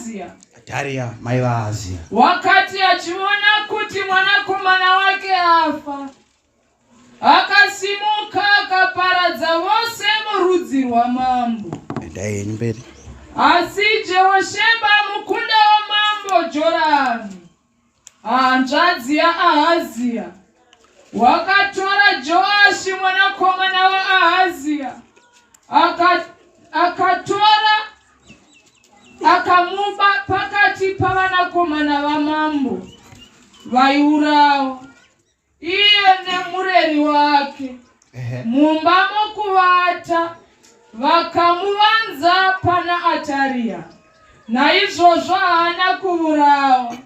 waAhazia. Ataria mai vaAhazia. Wakati achiona kuti mwanakomana wake afa, akasimuka akaparadza vose vorudzi rwamambo. Endai henyu mberi. Asi Jehosheba mukunda wamambo Jorami, hanzvadzi yaAhazia, wakatora Joashi mwanakomana waAhazia, akatora akamuba pakati pavanakomana vamambo vaiurawa, iye nemureri wake mumba mokuvata, vakamuvanza pana Ataria. Naizvozvo haana kuurawa.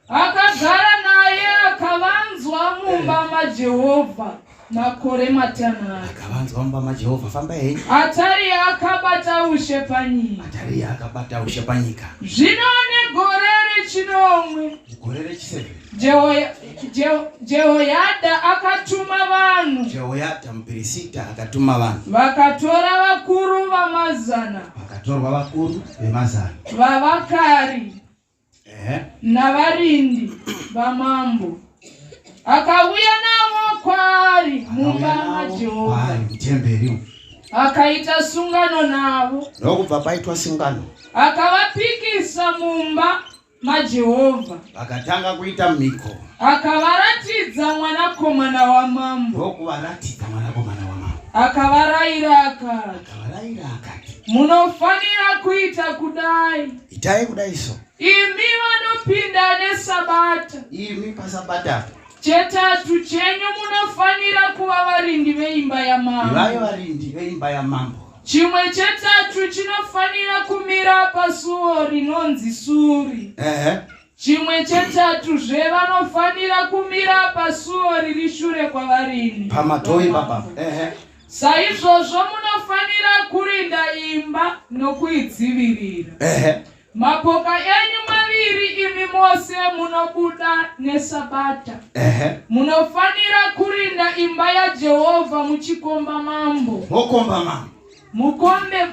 Akagara naye akavanzwa mumba maJehovha makore matanhatu. Akavanzwa mumba maJehovha. Famba henyu. Ataria akabata ushe panyika. Ataria akabata ushe panyika. Zvino negore rechinomwe, Gore rechiseve. Jehoyadha akatuma vanhu. Jehoyadha mupirisita akatuma vanhu. Vakatora vakuru vamazana. Vakatorwa vakuru vemazana. Vavakari. Navarindi vamambo. Akauya navo kwaari mumba maJehovha. Mutemberi. Akaita sungano navo. Ndokubva paitwa sungano. Akavapikisa mumba maJehovha. Vakatanga kuita mhiko. Akavaratidza mwanakomana wamambo. Ndokuvaratidza mwanakomana wamambo. Akavarayira akati. Akavarayira akati. Munofanira kuita kudai. Itai kudai so. Imi vanopinda neSabata. Imi paSabata. Chetatu chenyu munofanira kuva varindi veimba yamambo. Ivai varindi veimba yamambo. Chimwe chetatu chinofanira kumira pasuo rinonzi Suri. Chimwe chetatu zve vanofanira kumira pasuo riri shure kwavarindi. Pamatoi baba. Saizvozvo munofanira kurinda imba nokuidzivirira. Mapoka enyu maviri imi mose munobuda neSabata. Munofanira kurinda imba yaJehovha muchikomba mambo. Mokomba mambo. Mukombe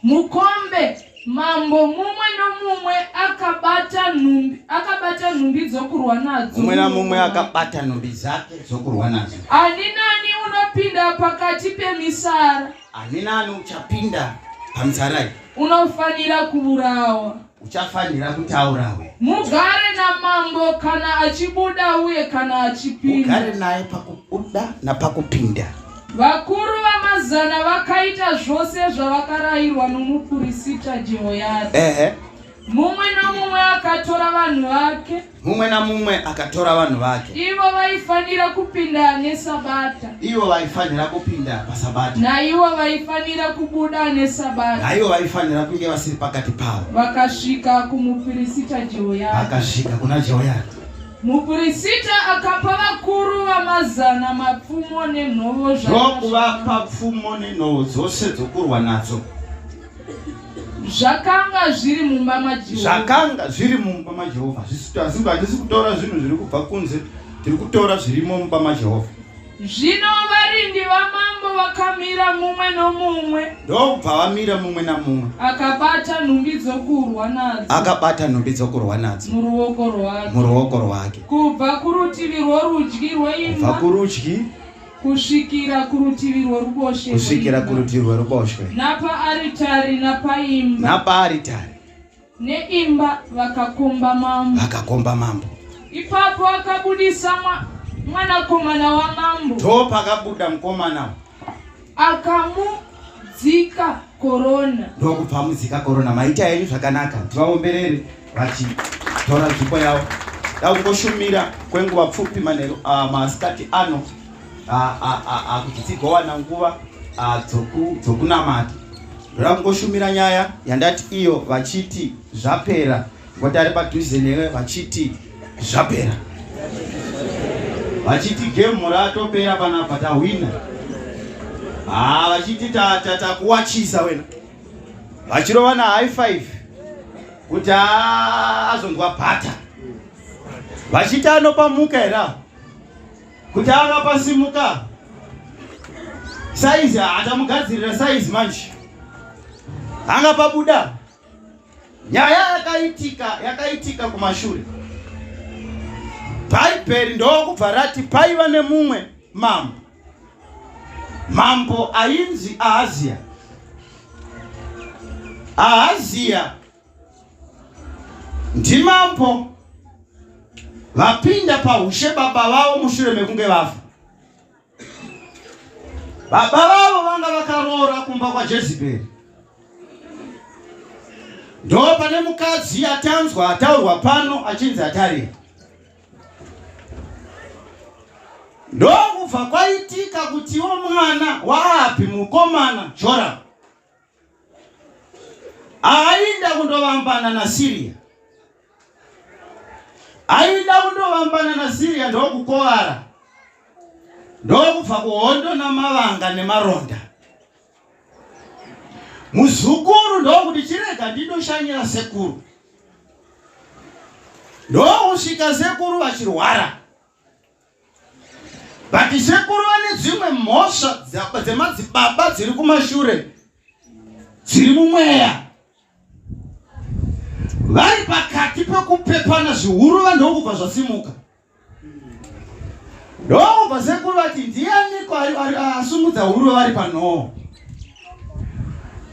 mukombe mambo mumwe nomumwe akabata nhumbi akabata nhumbi dzokurwa nadzo. Mumwe namumwe akabata nhumbi dzake dzokurwa nadzo. Ani nani unopinda pakati pemisara. Ani nani uchapinda pamitsara iyi. Unofanira kuurawa. Uchafanira kuti aurawe. Mugare namambo kana achibuda uye kana achipinda. Mugare naye pakubuda napakupinda. Vakuru vamazana vakaita zvose zvavakarayirwa nomupurisita Jehoyadha. Mumwe nomumwe akatora vanhu vake. Mumwe namumwe akatora vanhu vake. Ivo vaifanira kupinda neSabata. Ivo vaifanira kupinda paSabata. Naivo vaifanira kubuda neSabata. Naivo vaifanira kunge vasiri pakati pavo. Vakasvika kumupirisita Jehoyadha. Vakasvika kuna Jehoyadha. Mupirisita akapa vakuru vamazana mapfumo nenhovo zvokuvapa pfumo nenhovo dzose dzokurwa nadzo. Zvakanga zviri mumba maJehovha. Zvakanga zviri mumba maJehovha. Asi hatisi kutora zvinhu zviri kubva kunze, tiri kutora zvirimo mumba maJehovha. Zvino varindi vamambo vakamira mumwe nomumwe. Ndokubva vamira mumwe namumwe. Akabata nhumbi dzokurwa nadzo. Akabata nhumbi dzokurwa nadzo. Muruoko rwake. Muruoko rwake. Kubva kurutivi rworudyi rweimba. Kubva kurudyi. Kusvikira kurutivi rworuboshwe. Kusvikira kurutivi rworuboshwe. Napaaritari napaimba. Napaaritari. Neimba vakakomba mambo. Vakakomba mambo. Ipapo akabudisa mwanakomana wamambo. Ndopakabuda mukomana. Akamudzika korona. Ndokubva amudzika korona. Maita henyu zvakanaka. Tivaomberere vachitora nzvimbo yavo. Dakungoshumira kwenguva pfupi manheru masikati ano kuti tigowana nguva dzokunamata. Ndoda kungoshumira nyaya yandati iyo vachiti zvapera ngoti ari padhuze newe vachiti zvapera vachiti gemu ratopera panapa tahwina haa vachiti takuwachisa wena vachirova na high five kuti azonzwa bhata vachiti anopamuka here kuti akapasimuka saizi hatamugadzirira saizi manje angapabuda. Nyaya yakaitika yakaitika kumashure. Bhaibheri ndokubva rati paiva nemumwe mambo. Mambo ainzi Ahazia. Ahazia ndimambo vapinda paushe baba vavo mushure mekunge vafa. Baba vavo vanga vakaroora kumba kwaJezibheri. Ndo pane mukadzi atanzwa ataurwa pano achinzi Ataria. Ndokubva kwaitika kutiwo mwana waAhabhi mukomana Joramu Aida kundovambana naSiria, aida kundovambana naSiria ndokukovara, ndokubva kuhondo namavanga nemaronda. Muzukuru ndokuti chirega ndindoshanyira sekuru, ndokusvika sekuru vachirwara. But sekuru vane dzimwe mhosva dzemadzibaba dziri kumashure dziri mumweya vari pakati pekupepana zvihuru vandokubva zvasimuka ndokubva sekuru vati ndianiko asumudza huru vari panhoo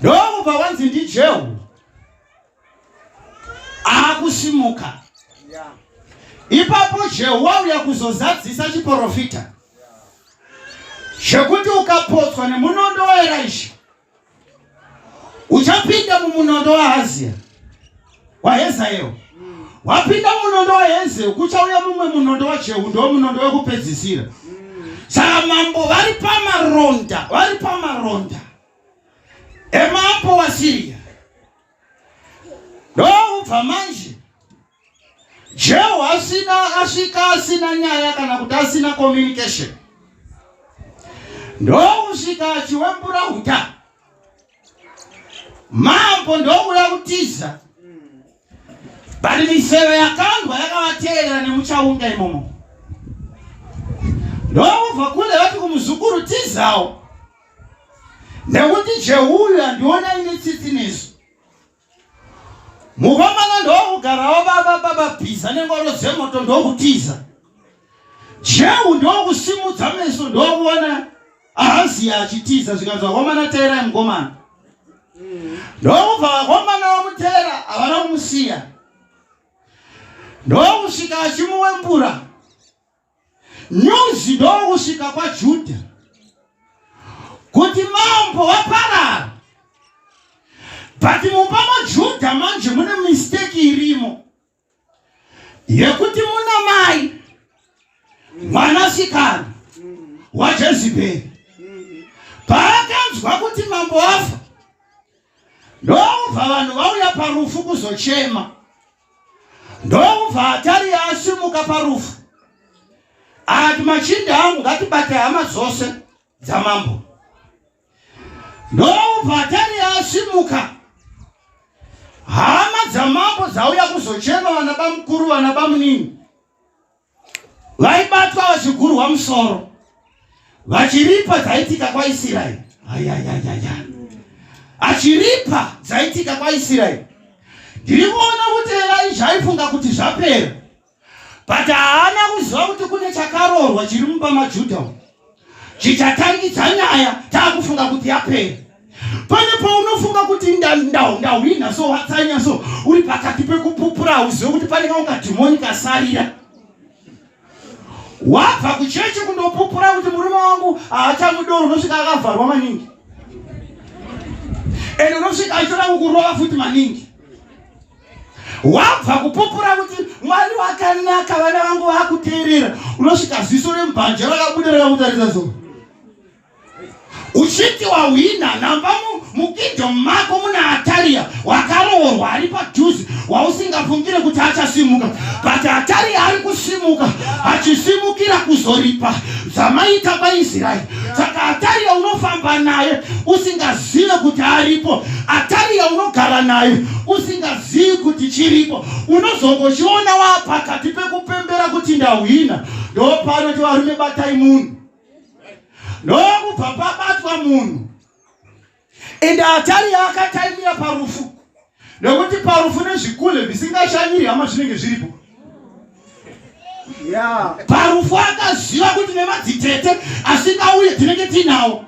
ndokubva wanzi ndijehu Aakusimuka. Ipapo Jehu wauya kuzozadzisa chiporofita chekuti ukapotswa nemunondo waErisha uchapinda mumunondo waHazia waHezael. Wapinda munondo waHezel kuchauya mumwe munondo waJehu ndo munondo wekupedzisira. Saka mambo vari pamaronda, vari pamaronda emambo waSiria. Ndokubva manje Jehu asina asvika asina nyaya kana kuti asina communication, ndokusvika achiwembura uta. Mambo ndokuda kutiza, but miseve yakandwa yakavateerera nemuchaunga imomo. Ndokubva kule vati kumuzukuru tizawo, nekuti Jehu uyu handiona ine tsitsi nesu. Mukomana ndokugarawo baba baba bhiza nengoro dzemoto ndokutiza. Jehu ndokusimudza meso ndokuona Ahaziya achitiza zvikanzi vakomana teerai mukomana. Ndokubva vakomana vamuteera havana kumusiya. Ndokusvika achimuwembura. Nyuzi ndokusvika kwaJudha kuti mambo waparara, but mumba maJudha manje mune mistake irimo yekuti muna mai mwanasikana waJezibheri paakanzwa kuti mambo afa, ndobva vanhu vauya parufu kuzochema. Ndokubva Ataria asimuka parufu akati, machinda angu ngatibate hama dzose dzamambo. Ndokubva Ataria asimuka, hama dzamambo dzauya kuzochema vana bamukuru vana bamunini vaibatwa vachigurwa musoro vachiripa dzaitika kwaIsraeri. Ayayayaya, achiripa dzaitika kwaIsraeri. Ndiri kuona kuti Elijah aifunga kuti zvapera, but haana kuziva kuti kune chakaroorwa chiri mumba maJudha umu chichatangidza nyaya taakufunga kuti yapera. Pane paunofunga kuti ndahwina so watsanya so uri pakati pekupupura hauzive kuti pane kamwe kadhimoni kasarira. Wabva kuchechi kundopupura kuti murume wangu haachamudoro, unosvika akavharwa maningi ende unosvika achitoda kukurova futi maningi. Wabva kupupura kuti Mwari wakanaka, vana vangu vakuteerera, unosvika ziso remubhanje rakabuda rakakutarisa so uchiti wahwina namba mukingdom mako muna Ataria wakaroorwa ari padhuze wausingafungire kuti achasimuka, but Ataria ari kusimuka achisimukira kuzoripa zvamaita kwaIsraeri. Saka Ataria unofamba naye usingazive kuti aripo, Ataria unogara naye usingazivi kuti chiripo, unozongochiona waapakati pekupembera kuti ndahwina. Ndopanoti varume batai munhu, ndokubva pabatwa munhu. Ende Ataria akataimira parufu. Nekuti parufu nezvikule zvisingashanyiri hama zvinenge zviripo. Yeah. Parufu akaziva kuti nemadzitete asingauye tinenge tiinawo.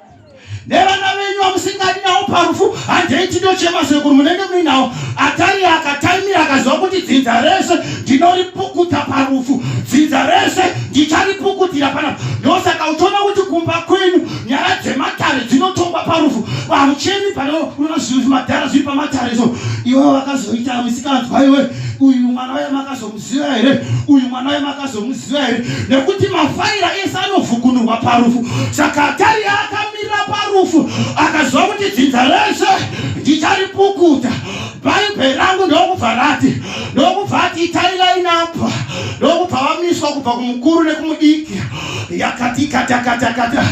Nevana venyu vamusingadi nawo parufu handei tindochema sekuru munenge muinawo. Ataria akataimira akaziva kuti dzinza rese ndinoripukuta parufu. Dzinza rese ndicharipukutira panapa. Ndosaka uchiona kuti kumba kwenyu nyaya dzematare dzinotongwa parufu. Hamuchemi pane unoona zvimadhara zviri pamatare so iwe wakazoita misikanzwa iwe uyu mwana waye makazomuziva here uyu mwana waye makazomuziva here nekuti mafaira ese anovhukunurwa parufu saka atari akamira parufu akaziva kuti dzinza rese ndicharipukuta bhaibheri rangu ndokubva rati ndokubva ati itai line up ndokubva vamiswa kubva kumukuru nekumudiki yakati katakatakata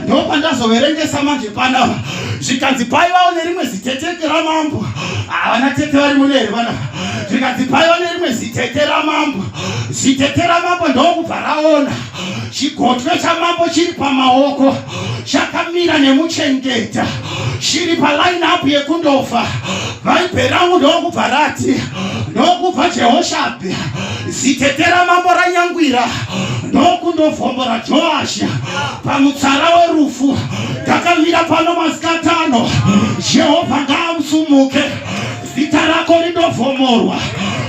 ndopandazoverengesa manje panapa zvikanzi paivawo nerimwe zitete ramambo havana tete vari mune here vana zvikanzi paiva nerimwe zitete ramambo zitete ramambo ndokubva raona chigotwe chamambo chiri pamaoko chakamira nemuchengeta chiri paline up yekundofa bhaibheri rangu ndokubva rati ndokubva jehoshabhi zitete ramambo ranyangwira ndokundovhombora joashi pamutsara werufu ndakamira pano masikatano jehovha ngaamusumuke zita rako rindovhomorwa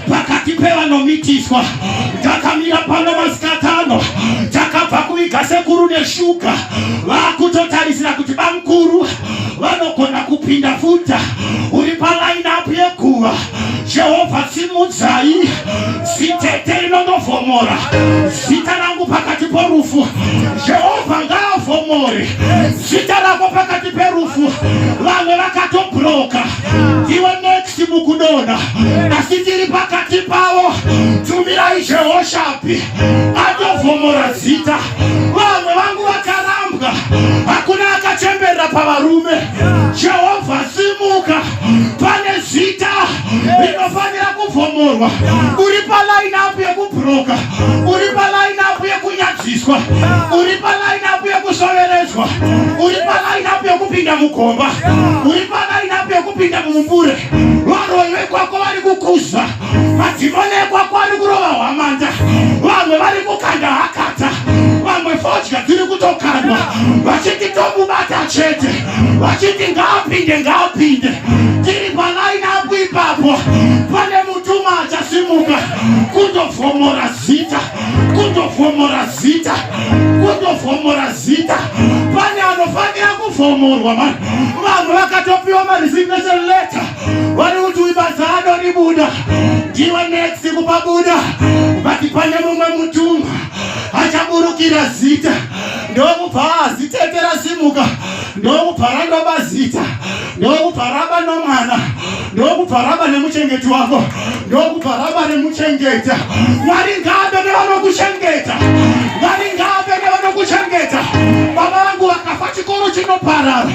pakati pevanomitiswa ndakamira pano masikatano takabva kuviga sekuru neshuga vakutotarisira kuti bamukuru vanogona kupinda futa uri palainapu yeguva jehovha simudzai zitete rinondovhomora zita rangu pakati porufu jehovha ngaavhomore zita rako pakati perufu vamwe vakatobroka iwe next mukudonha asi tiri pakati pavo tumirai jehoshapi atovhomora zita vamwe vangu vakarambwa hakuna akachemberera pavarume jehovha simuka pane zita rinofanira kuvhomorwa uri paline up yekubroka uri paline up yekunyadziswa uri paline up yekusoveredzwa uri paline up yekupinda mugomba uri paline up yekupinda mumumbure varoyi vekwako vari kukuza madhimoni ekwako ari kurova hwamanda vamwe vari kukanda hakata vamwe fodya dziri kutokandwa vachiti tomubata chete vachiti ngaapinde ngaapinde tiri palaini apo ipapo pane mutumwa achasimuka kundovhomora zita kundovhomora zita kundovhomora zita pane anofanira kuvhomorwa mani vamwe vakatopiwa maresignation letter vari kuti ibasa anoribuda ndiwe next kupabuda but pane mumwe mutumwa achaburukira zita ndokubva zitete rasimuka ndokubva randoba zita ndokubva raba nomwana ndokubva raba nemuchengeti wako ndokubva raba nemuchengeta mwari ngaabe nevanokuchengeta mwari ngaabe nevanokuchengeta baba vangu vakafa chikoro chinoparara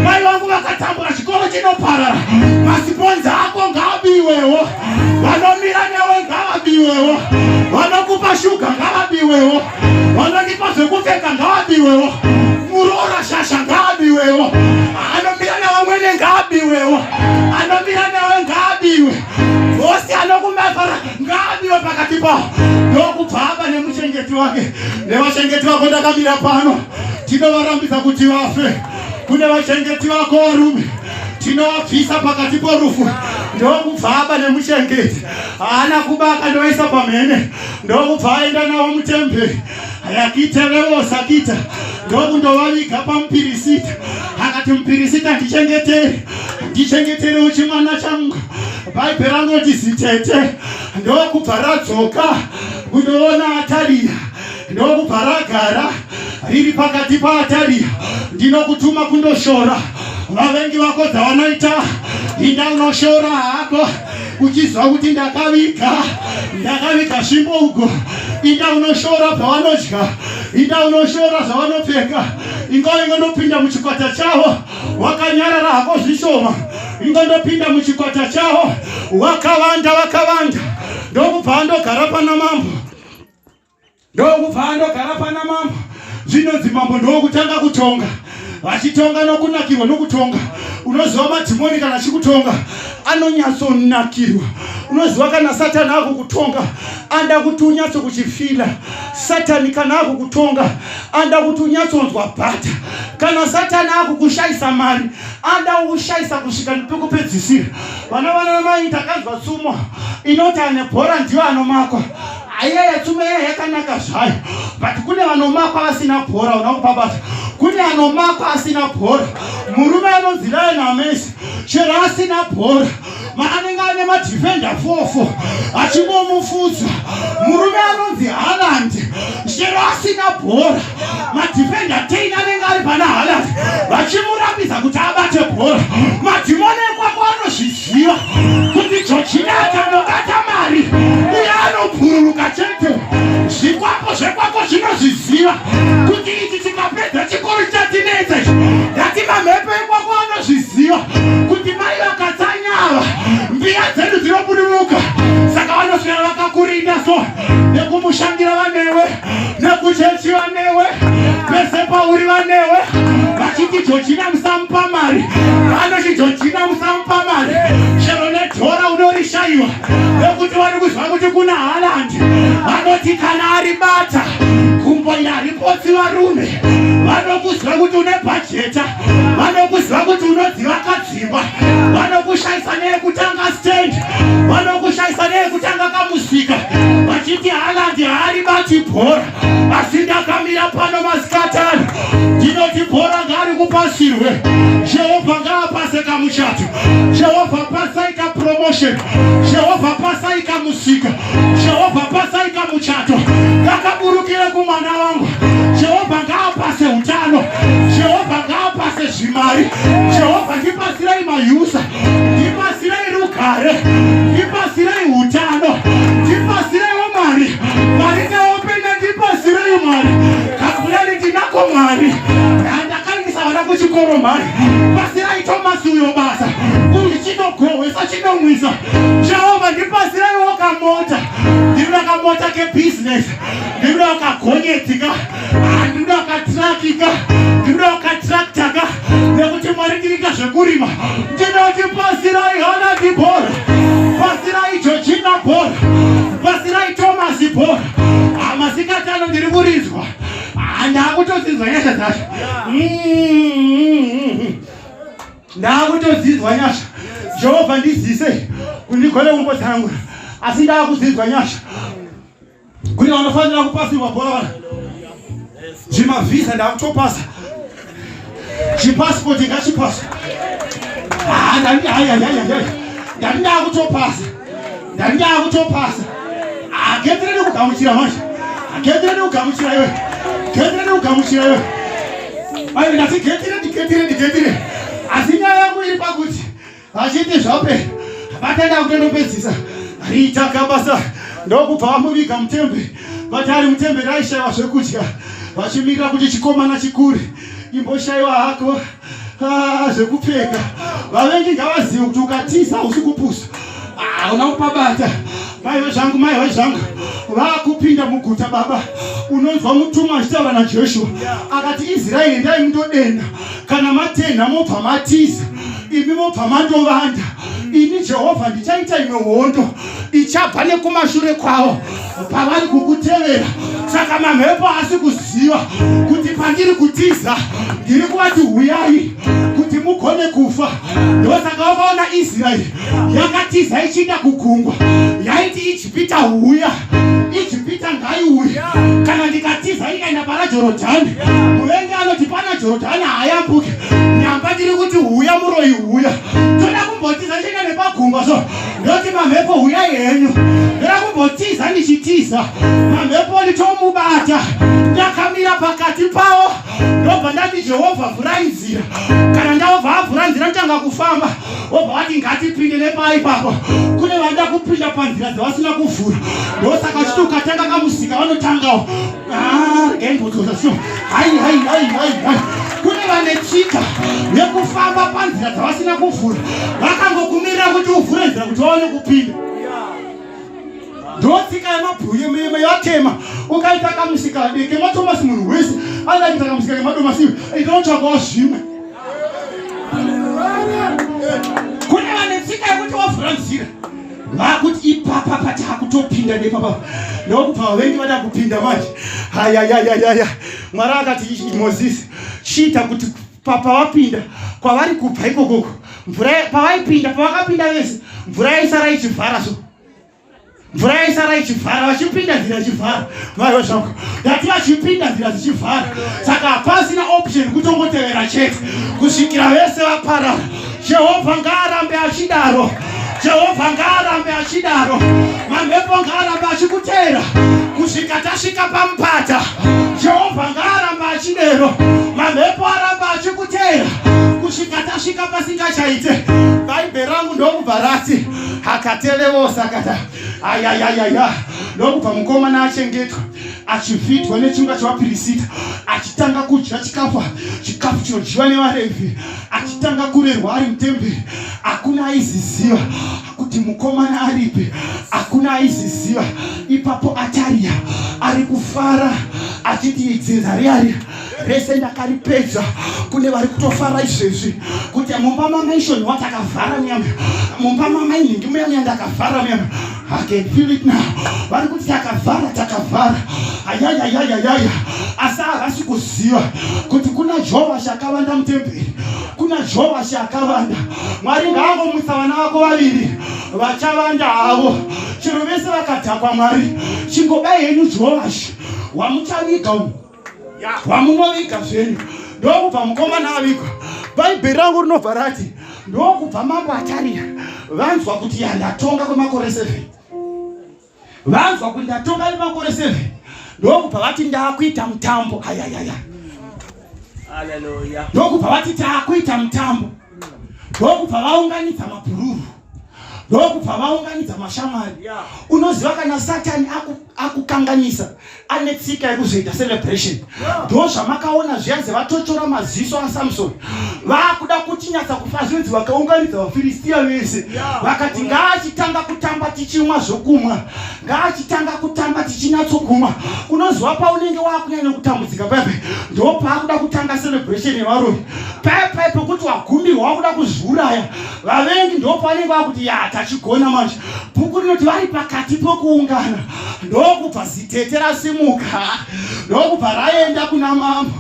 mai vangu vakatambura chikoro chinoparara masiponza ako ngaabiwewo vanomira newe ngavabiwewo vanokupa shuga ngavabiwewo vanondipa zvekupfeka ngavabiwewo muroora shasha ngaabiwewo anomira navamwene ngaabiwewo anomira newe ngaabiwe vose anokumafara ngaabiwe pakati pawo ndokubva aba nemuchengeti wake nevachengeti vako ndakamira pano tinovarambidza kuti vafe kune vachengeti vako varume tinovabvisa pakati porufu ndokubva aba nemuchengeti haana kuba akandoisa pamhene ndokubva aenda navo mutemberi yakita vevosakita ndokundovaviga pamupirisita akati mupirisita ndichengetere ndichengeterewo chimwana changu bhaibheri rangoti zitete ndokubva radzoka kundoona atariya ndokubva ragara riri pakati paatariya ndinokutuma kundoshora vavengi vako dzavanoita inda unoshora hako uchiziva kuti ndakaviga ndakaviga svimbo uko inda unoshora pavanodya inda unoshora zvavanopfeka ingava ingondopinda muchikwata chavo wakanyarara hako zvishoma ingondopinda muchikwata chavo wakavanda vakavanda ndokubva andogara pana mambo ndokubva andogara pana mambo zvinonzi mambo ndokutanga kutonga. Vachitonga nokunakirwa nokutonga. Unoziva madhimoni kana achikutonga anonyatsonakirwa. Unoziva kana Satani akukutonga anda kuti unyatso kuchifila. Satani kana akukutonga anda kuti unyatsonzwa bhata. Kana Satani akukushayisa mari anda kukushayisa kusvika pekupedzisira. Vana vana mai takanzwa tsumo inoti ane bhora ndiyo anomakwa. Ayaya tsumo iya yakanaka zvayo but kune vanomakwa vasina bhora una kupabata. Kune anomakwa asina bhora. Murume anonzi Lionel Messi chero asina bhora anenge ane madefender 44 achingomufudza. Murume anonzi Haaland chero asina bhora madefender 10 anenge ari pana Haaland vachimurambidza kuti abate bhora. Madhimoni ekwako anozviziva kuti Georgina akanobata mari uye anobhururuka chete. Zvikwambo zvekwako zvinozviziva kuti ichi chikapedza chikoro chichatinetsa ichi. Ndati mamhepo ekwako anozviziva kuti mai vakatsanya ava mbiya dzedu dzinobuduruka, saka vanoswera vakakurinda so nekumushandira vanewe, nekuchechi vanewe, pese pauri vanewe, vachiti Georgina musamupa mari, vanoti Georgina musamupa mari, chero nedhora unorishaiwa nekuti vari kuziva kuti kuna Haaland. Vanoti kana aribata gumbo yaripotsi varume, vanokuziva kuti une bhajeta, vanokuziva kuti unodzivaka dzimba, vanokushayisa neyekutanga stand, vanokushayisa neyekutanga kamusika, vachiti Haaland haaribati bhora. Asi ndakamira pano masikatano ndinoti bhora ngaari kupasirwe. Jehovha ngaapase kamuchato, Jehovha pasai kapromotion, Jehovha pasai kamusika, Jehovha pasai kamuchato kakaburukire kumwana wangu. Jehovha ngaapase utano, Jehovha ngaapase zvimari, Jehovha ndipasirei mayusa, ndipasirei rugare, ndipasirei utano, ndipasireiwo mari, mari neopenda, ndipasirei mari kakulani ndinako mari, ndakaendesa vana kuchikoro mari, pasirai Thomas uyo basa, uyu chinogohwesa chinomwisa. Jehovha ndipasireiwo kamota, ndinoda kamota kebusiness, ndinoda kagonyeti ka, ndinoda katraki ka, ndinoda katrakta ka, nekuti Mwari ndirika zvekurima. Ndinoti pasirai Haaland bhora, pasirai Georgina bhora, pasirai Thomas bhora. Masikati ano ndiri kurinzwa, ndakutozinzwa nyasha dzacho, ndakutozinzwa nyasha. Jehovha ndizise kundigone kumbotsanangura, asi ndakuzinzwa nyasha. Kune vanofanira kupasirwa bhora vana, zvimavhisa ndakutopasa, chipasipoti ngachipasa. Ndati ndakutopasa, ndati ndakutopasa. Geti redu kugamuchira manje, geti redu kugamuchira iwe, geti redu kugamuchira iwe. Aiwa, ndati geti redu, geti redu, geti redu. Asi nyaya yangu iri pakuti vachiti zvapera vatenda kutondopedzisa riita kabasa, ndokubva vamuviga mutemberi. Vati ari mutemberi aishaiwa zvekudya, vachimirira kuti chikomana chikure, imboshayiwa hako zvekupfeka. Vavengi ngavazive kuti ukatiza hausi kupusa, hauna kupabata. Maiwe zvangu, maiwe zvangu, vakupinda muguta baba, unonzwa mutumwa achitaura naJoshua akati, Israeri endai mundodena, kana matenha mobva matiza, imi mobva mandovanda. Ini Jehovha ndichaita imwe hondo ichabva nekumashure kwavo pavari kukutevera. Saka mamhepo asi kuziva kuti pandiri kutiza ndiri kuvati huyai kuti mugone kufa. Ndosaka wakaona Israeri yakatiza ichiinda kugungwa, yaiti Ijipita huya, Ijipita ngaiuye. Kana ndikatiza ikaenda pana Jorodhani, muvengi anoti pana Jorodhani haayambuke. Nyamba ndiri kuti huya muroyi huya. Toda kumbotiza ndichienda nepagungwa so ndoti mamhepo huyai henyu. Ndoda kumbotiza ndichitiza mamhepo nditomubata, ndakamira pakati pavo, ndobva ndati Jehovha vhurai nzira. Kana ndabva avhura nzira ndotanga kufamba, wobva wati ngatipinde nepai ipapo. Kune vanoda kupinda panzira dzavasina kuvhura, ndosaka uchiti ukatanga kamusika vanotangawo. Regai ndibodzosa so. Hai hai hai hai hai, kune vane tsika yekufamba panzira dzavasina kuvhura, vakangokumirira kuti uvhure nzira kuti vaone kupinda. Ndotsika yemabhuye yatema. Ukaita kamusika kematomasi munhu wese anoda kuita kamusika kemadomasi inotsvakawo zvimwe. Kune vane tsika yekuti wavhura nzira vakuti ipapa patakutopinda nepapa ndokubva vavengi vada kupinda manje. Hayayayaya, Mwari akati Mozisi, chiita kuti pavapinda kwavari kubva ikokoko mvura pavaipinda pavakapinda vese mvura yaisara ichivhara so mvura yaisara ichivhara vachipinda nzira ichivhara vaiva zvako ndati vachipinda nzira dzichivhara saka hapasina option kutongotevera chete kusvikira vese vaparara. Jehovha ngaarambe achidaro. Jehovha ngaarambe achidaro. Mamhepo ngaarambe achikuteera kusvika tasvika pamupata. Jehovha ngaarambe achidero. Mamhepo arambe achikuteera kusvika tasvika pasingachaite. Bhaibheri rangu ndokubva rati akatelevosa akata ayayayaya ndokubva mukomana achengetwa achivhidwa nechingwa chevapirisita achitanga kudya chikafu chikafu chinodyiwa nevarevhi achitanga kurerwa ari mutemberi. Hakuna aiziziva kuti mukomana aripi, hakuna aiziziva. Ipapo Ataria ari kufara achiti dzinza riya rese ndakaripedza. Kune vari kutofara izvezvi kuti mumba mamaishoni watakavhara muyamwe, mumba mamainhingi muya muya ndakavhara muyamwe. I can feel it now. Vari kuti takavhara takavhara, ayayayayaya, asi havasi kuziva kuti kuna Joashi akavanda mutemberi, kuna Joashi akavanda. Mwari ngaangomutsa vana vako vaviri vachavanda havo, chero vese vakadhakwa. Mwari chingodai henyu Joashi wamuchaviga umu wamunoviga zvenyu. Ndokubva mukomana avigwa. Bhaibheri rangu rinobva rati ndokubva mambo Ataria vanzwa kuti yandatonga kwemakore 7, vanzwa kuti ndatonga nemakore 7, ndokubva vati ndakuita mutambo. Ayayaya, ndokubva vati taakuita mutambo, ndokubva vaunganidza mabhururu, ndokubva vaunganidza mashamwari. Unoziva kana Satani akukanganisa ane tsika yekuzoita celebration. Ndo zvamakaona zviyanzi vatotora maziso aSamson vakuda kutinyatsa kufa. Zvinzi vakaunganidza vaFiristiya vese vakati ngaachitanga kutamba tichimwa zvokumwa, ngaachitanga kutamba tichinyatsokumwa. Unoziva paunenge wakunyanya kutambudzika paipe ndo paakuda kutanga celebration yevaroyi paipai pekuti wagumirwa wakuda kuzviuraya, vavengi ndo pavanenge vakuti ya tachigona manje. Bhuku rinoti vari pakati pokuungana ndokubva zitete rasimuka, ndokubva raenda kuna mambo,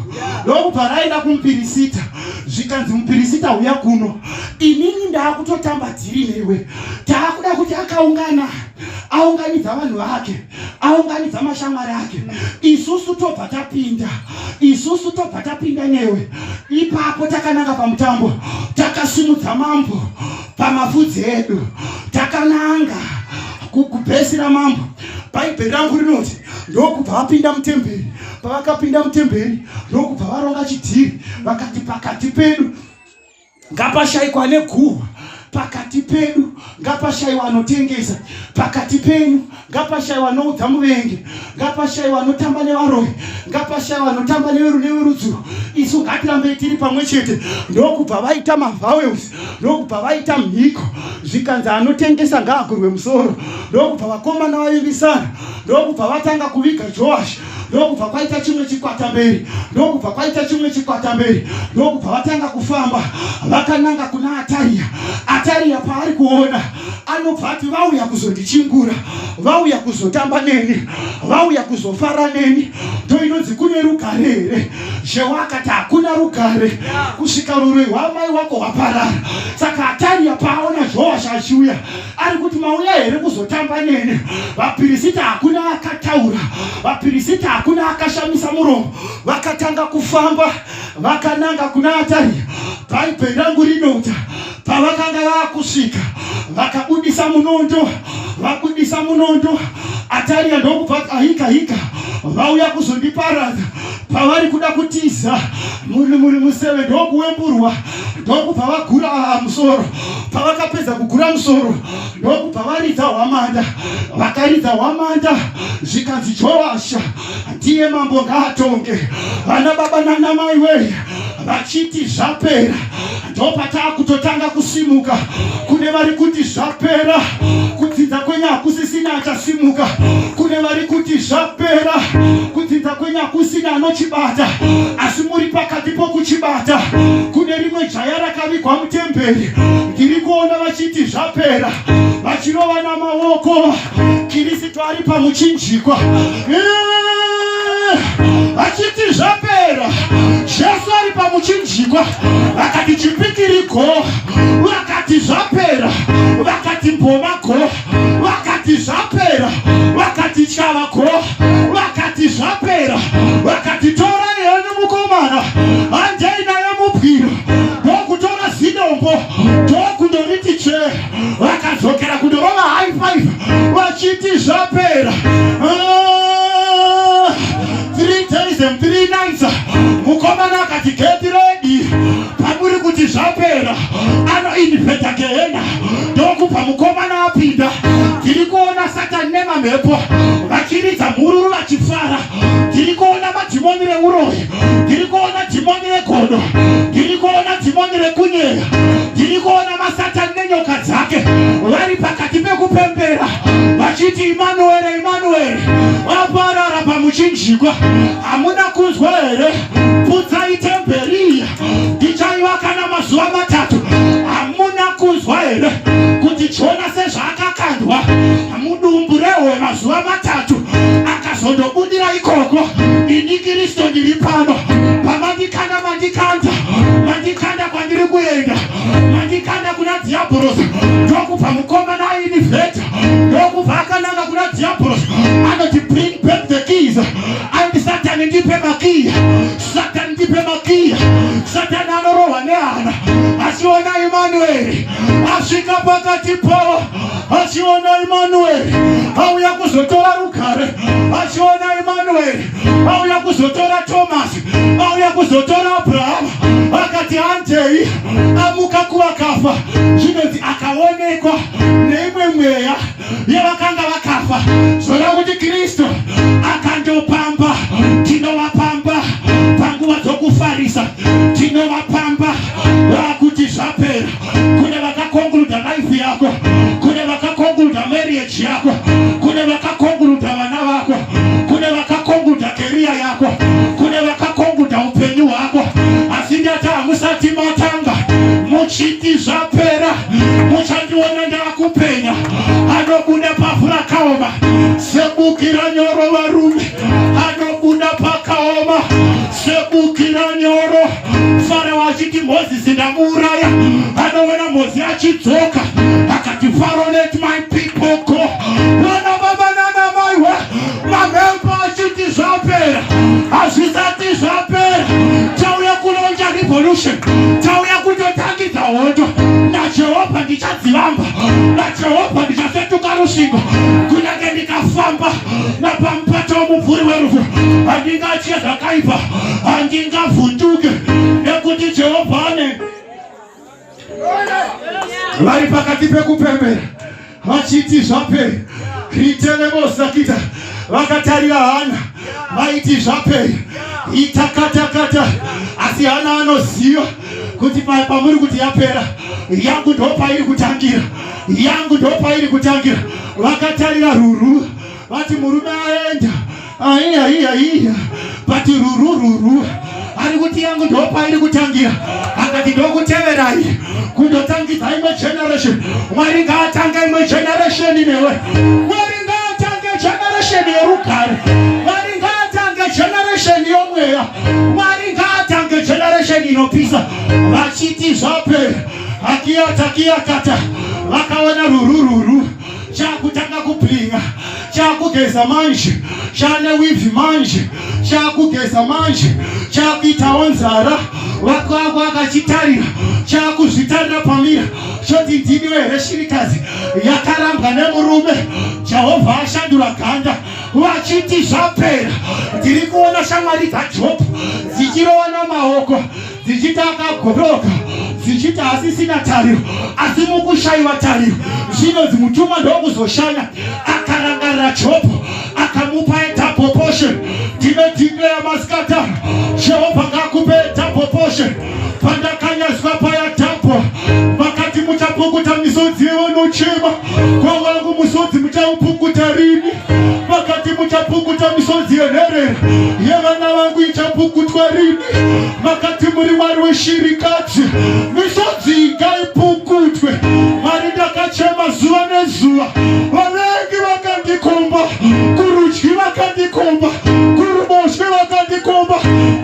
ndokubva raenda kumupirisita. Zvikanzi, mupirisita, uya kuno, inini ndaakutotamba dhiri newe. Taakuda kuti akaungana, aunganidza vanhu vake, aunganidza mashamwari ake, isusu tobva tapinda, isusu tobva tapinda newe ipapo takananga pamutambo, takasimudza mambo pamafudzi edu, takananga kubhesi ramambo. Bhaibheri rangu rinoti ndokubva vapinda mutemberi. Pavakapinda mutemberi ndokubva varonga chidhiri, vakati pakati pedu ngapashayikwa neguhwa, pakati pedu ngapashayiwa anotengesa, pakati penyu ngapashayiwa anoudza muvengi, ngapashayiwa anotamba nevaroyi, ngapashayiwa anotamba neverudzuro, isu ngatirambei tiri pamwe chete. Ndokubva vaita mavowels, ndokubva vaita mhiko, zvikanzi anotengesa ngaagurwe musoro. Ndokubva vakomana vavimbisana, ndokubva vatanga kuviga Joashi, ndokubva kwaita chimwe chikwata mberi, ndokubva kwaita chimwe chikwata mberi, ndokubva vatanga kufamba vakananga kuna Ataria. Ataria paari kuona anobva ati vauya kuzondichingura, vauya kuzotamba neni, vauya kuzofara neni, ndo inonzi kune rugare here? Jehu akati hakuna rugare kusvika ruroi hwamai wako hwaparara. Saka Ataria paaona Joashi achiuya ari kuti mauya here kuzotamba neni? Vapirisita hakuna akataura, vapirisita hakuna akashamisa muromo, vakatanga kufamba vakananga kuna Ataria. Bhaibheri rangu rinota pavakanga vakusvika vakabudisa munondo, vabudisa munondo, Ataria ndokubva ahika hika, vauya kuzondiparadza. Pavari kuda kutiza muri museve ndokuwemburwa, ndokubva vagura musoro. Pavakapedza kugura musoro ndokubva varidza hwamanda, vakaridza hwamanda, zvikanzi Joasha ndiye mambo ngaatonge. Vana baba nanamai wei vachiti zvapera, ndopatakutotanga kusimuka. Kune vari kuti zvapera, kudzidza kwenyu hakusisina. achasimuka. Kune vari kuti zvapera, kudzinza kwenyu hakusina anochibata, asi muri pakati pokuchibata. Kune rimwe jaya rakavigwa mutemberi, ndiri kuona vachiti zvapera, vachirova namaoko. Kirisitu ari pamuchinjikwa vachiti zvapera. Jesu ari pamuchinjikwa, vakati chipikiri go, vakati zvapera, vakati mboma go, vakati zvapera, vakati tyava go, vakati zvapera, vakati torai henyu mukomana, handei naye mubwiro, ndokutora zidombo ndokundoriti tsvee, vakadzokera kundorova high five vachiti zvapera. 3 days and 3 nights, mukomana akati get ready, pamuri kuti zvapera, anoinvheta gehena, ndokubva mukomana apinda. Tiri kuona Satani nemamhepo vachiridza mhururu vachifara. Tiri kuona madhimoni reuroyi, tiri kuona dhimoni regodo, tiri kuona dhimoni rekunyeya, tiri kuona masatani nenyoka dzake vari pakati pekupembera vachiti Imanuere, Imanuere, vaparara pamuchinjikwa. Hamuna kunzwa here? Putsai temberi, ndichaivaka namazuva 3. Hamuna kunzwa here kuti Jona sezvaakakandwa mudumbu rehove mazuva 3 akazondobudira ikoko? Ini Kristu ndiri pano. Pamandikanda, mandikanda, mandikanda kwandiri kuenda, mandikanda kuna Dhiabhorosi. Ndokubva mukomana ainivheta, ndokubva akananga kuna Dhiabhorosi, anoti, "Bring back the keys." Aiti, "Satani, ndipe makiya. Satani, ndipe makiya." Satani anorohwa nehana achiona Emanueri asvika pakati pavo, achiona Emanueri auya kuzotora rugare, achiona Emanueri auya kuzotora Tomasi, auya kuzotora Abrahama. Akati handei, amuka kuvakafa. Zvinonzi akaonekwa neimwe mweya yevakanga vakafa. Zvoreva kuti Kristu akandopamba. Tinovapamba panguva dzokufarisa, tinovapamba vakuti zvapera. Kune vakaconcluda life yako, kune vakaconcluda marriage yako, kune vakaconcluda vana vako, kune vakaconcluda career yako, kune vakaconcluda upenyu hwako, asi ndati hamusati matanga. Muchiti zvapera, muchandiona ndakupenya. Anobuda pavhu rakaoma sebukira nyoro. Varume, anobuda pakaoma sebukira nyoro. Farao achiti Mozisi ndamuuraya, anoona Mozi achidzoka, akati, "Pharaoh, let my people go." Vana baba nana maiwe, mamhepo achiti zvapera, hazvisati zvapera. Tauya kulauncha revolution, tauya kutotangidza hondo. NaJehovha ndichadzivamba, naJehovha ndichasetuka rusvingo. Kunyange ndikafamba napamupata womumvuri werufu, handingatye zvakaipa, handingavhunduke, nekuti Jehovha ane. Vari pakati pekupembera vachiti zvapera, ritelemosakita vakatarira Hana, vaiti zvapera, itakatakata. Asi Hana anoziva kuti pamuri kuti yapera, yangu ndo pairi kutangira, yangu ndo pairi kutangira. Vakatarira Ruru, vati murume aenda, aiya iya iya, but Ruru, Ruru ari kuti yangu ndo pairi kutangira. Akati ndokuteverai kundotangidza imwe generation. Mwari ngaatanga imwe generation newe. Mwari ngaatange generation yorugare. Mwari ngaatange generation yomweya. Mwari ngaatange generation inopisa. Vachiti zvapera, akiyatakiakata, vakaona Rurururu chakutanga kublinga, chakugeza manje, chane weave manje, chakugeza manje, chakuitawo nzara. Vakwako akachitarira, chakuzvitarira pamirror, choti, "Ndiniwe here shirikadzi yakarambwa nemurume? Jehovha ashandura ganda." Vachiti zvapera, ndiri kuona shamwari dzaJobhu dzichirova namaoko, dzichiti akagoroka, dzichiti asisina tariro. Asi mukushayiwa tariro, zvinonzi mutumwa ndokuzoshanya, akarangarira Jobhu, akamupa double portion. Ndinodeclare masikata, Jehovha ngakupe double portion. Pandakanyazwa paya double, vakati muchapukuta misodzi yevanochema kwavangu musodzi. Misodzi muchaupukuta rini? Vakati muchapukuta misodzi yenherera yevana vangu ichapukutwa rini? Vakati muri Mwari weshirikadzi, misodzi ngaipukutwe. Mwari, ndakachema zuva nezuva, vavengi vakandikomba, kurudyi vakandikomba, kuruboshwe vakandikomba.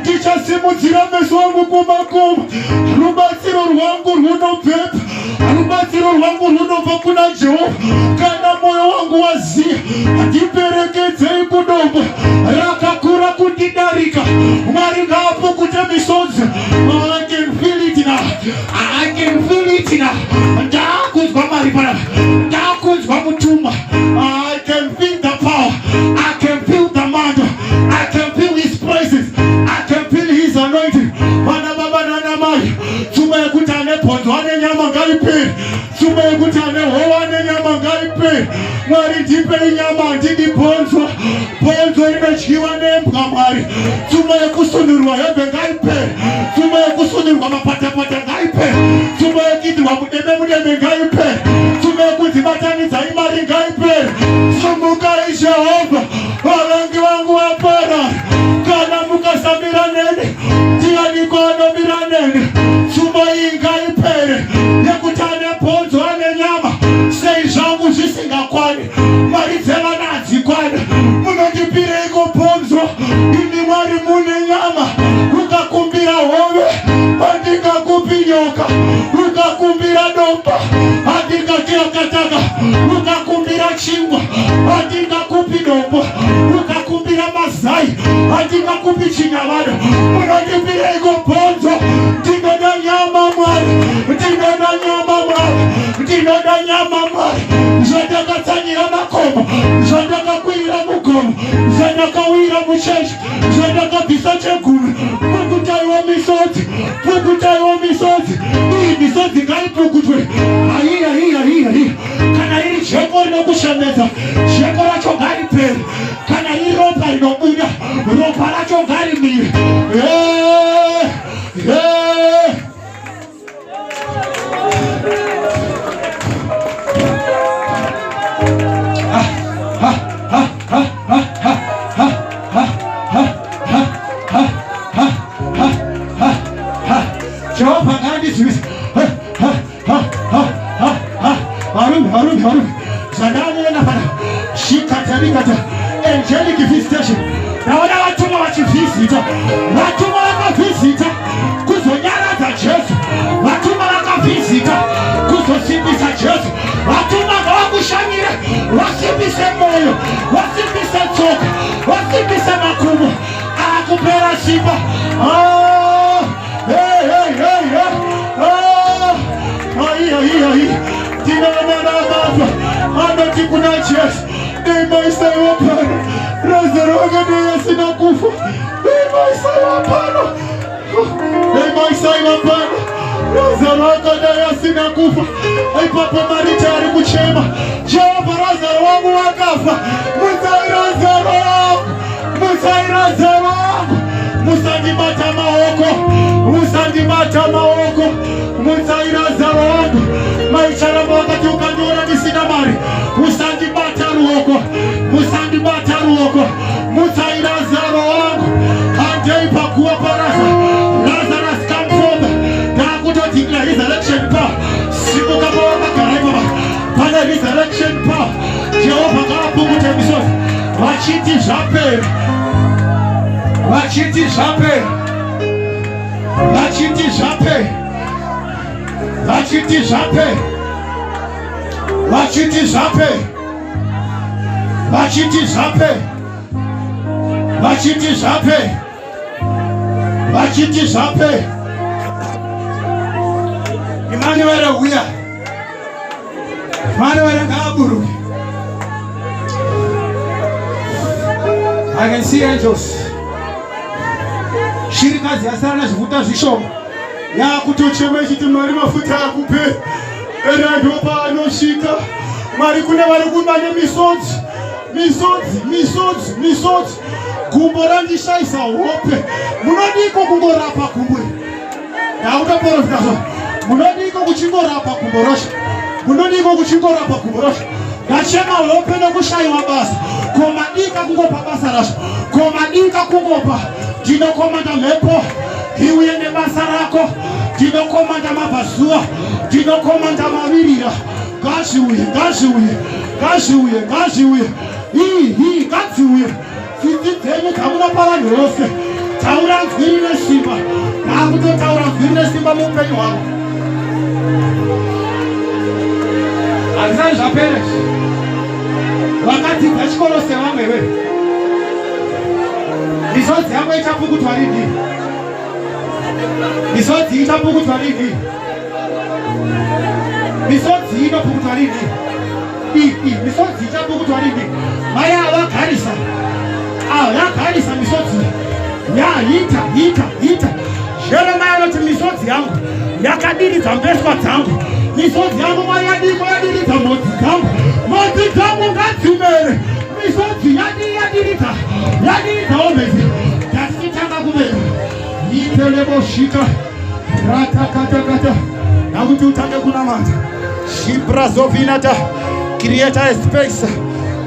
Ndichasimudzira meso angu kumakomo, rubatsiro rwangu rwunobvepi? Rubatsiro rwangu rwunobva kuna Jehovha. Kana mwoyo wangu waziya, ndiperekedzei kudombo rakakura kundidarika. Mwari ngaapukute misodzi. I can feel it now. I can feel it now. Ndakunzwa Mwari panapa. Ndakunzwa mutumwa. I can feel the power. I can feel the mantle. I can feel his presence. I can feel his anointing. Vana baba nana mai, tsuma yekuti ane bhonzo ane nyama ngaipere. Tsuma yekuti ane hova ane nyama ngaipere. Mwari ndipei nyama, handidi bhonzo. Bhonzo rinodyiwa nembwa. Mwari, tsuma yekusunurwa hembe ngaipere. Tsuma yekusunurwa mapatapata ngaipere. Tsuma yekuitirwa mudeme mudeme ngaipere. Tsuma yekunzi batanidzai mari ngaipere. Sumukai Jehovha, vavengi vangu vaparara. Kana mukasamira neni, ndianiko anomira neni? Tsuma iyi ngaipere, yekuti ane bhonzo ane nyama. Sei zvangu zvisingakwani? Mari dzevana hadzikwani. Munondipireiko bhonzo imi Mwari mune nyama? Ukakumbira hove, handingakupi nyoka. Ukakumbira domba, handingakirakataka. Ukakumbira chingwa, handingakupi dombo. Ukakumbira mazai, handingakupi chinyavada. Munondipireiko bhonzo? Ndinoda nyama Mwari, ndinoda nyama Mwari, ndinoda nyama Mwari. Zvandakatsanyira makomo, zvandakakwirira mugomo, zvandakawira muchechi, zvandakabvisa chegumi, pukutaiwo misodzi, pukutaiwo misodzi. Iyi misodzi ngaipukutwe. Haiya, hiya, hiya, hiya. Kana riri jeko rinokushemedza, jeko racho ngaripere. Kana riri ropa rinobuda, ropa racho ngarimire. Eh, eh. Ha, ha, ha, ha, ha, ha, ha, ha, ha, ha, ha, ha, ha, ha, ha. Jehovha ngaandizivise. Ha, ha, ha, ha, ha, ha. Varume, varume, varume, zvandanoona pana shikatarikata angelic visitation. Ndaona vatumwa vachivhizita, vatumwa vakavhizita kuzonyaradza Jesu, vatumwa vakavhizita kuzosimbisa Jesu. Vatumwa ngavakushanyire, vasimbise mwoyo, vasimbise tsoka, vasimbise makumbo akupera simba. Ah, hey, hey, hey, hey. Ah, ai, ai, ai. Ndinoona Martha anoti kuna Jesu, dai maisaiwa pano, Razaro akadai asina kufa. Dai maisaiwa pano, dai maisaiwa pano, Razaro akadai asina kufa. Ipapo Marita ari kuchema, Jehovha, Razaro wangu wakafa, mutsai Razaro wangu, mutsai Razaro wangu. Musandibata maoko, musandibata maoko, mutsai Razaro wangu. Maicharamba wakati ukandiona ndisina mari, musandibata ruoko, musandibata ruoko, mutsai Razaro wangu. Handei paguva paRazaro. Lazarus, come forth. Ndakutodeclare resurrection power. Simuka pawakagara ipapa, pane resurrection power. Jehovha ngaapukute misodzi. Vachiti zvapera, vachiti zvapera, vachiti zvapera, vachiti zvapera, vachiti zvapera, vachiti zvapera, vachiti zvapera, vachiti zvapera. Emmanuel uya, Emmanuel ngaaburuke. I can see angels. Shirikadzi yasara nezvifuta zvishoma yakutochema ichiti Mwari mafuta akupe era ndopaanosvika. Mwari, kune vari kuba nemisodzi, misodzi, misodzi, misodzi. Gumbo randishaisa hope. Munodiko kungorapa gumbo iri? Ndakutoporofita so. Munodiko kuchingorapa gumbo rosha? Munodiko kuchingorapa gumbo rosha? Ndachema hope nokushayiwa basa. Ko madika kungopa basa racho? Ko madika kungopa? Ndinokomanda mhepo iuye nebasa rako. Ndinokomanda mabvazuva, ndinokomanda mavirira. Ngazviuye, ngazviuye, ngazviuye, ngazviuye. Ii, ngadziuye. Tsitsi dzenyu dzamunopa vanhu vose. Taura nzwi rine simba. Ndakutotaura nzwi rine simba muupenyu hwangu. Hazvisati zvapera. Wakadzidza chikoro sevamwe iwe. Misodzi yako ichapukutwa rini? Misodzi ichapukutwa rini? Misodzi inopukutwa rini? Misodzi ichapukutwa rini? Mai ava vagarisa. Ah, yagarisa misodzi. Yaita, ita, ita. Jeremiah anoti misodzi yangu yakadiridza mbeswa dzangu. Misodzi yangu Mwari yadiko yadiridza mhodzi dzangu. Mhodzi dzangu ngadzimere. Misodzi yadii yadiridza. Yadiridza omhezi. Ndatichitanga kumera. Iteleboshika. Ratakatakata. Nakuti utange kunamata. Shibrazovinata. Create a space.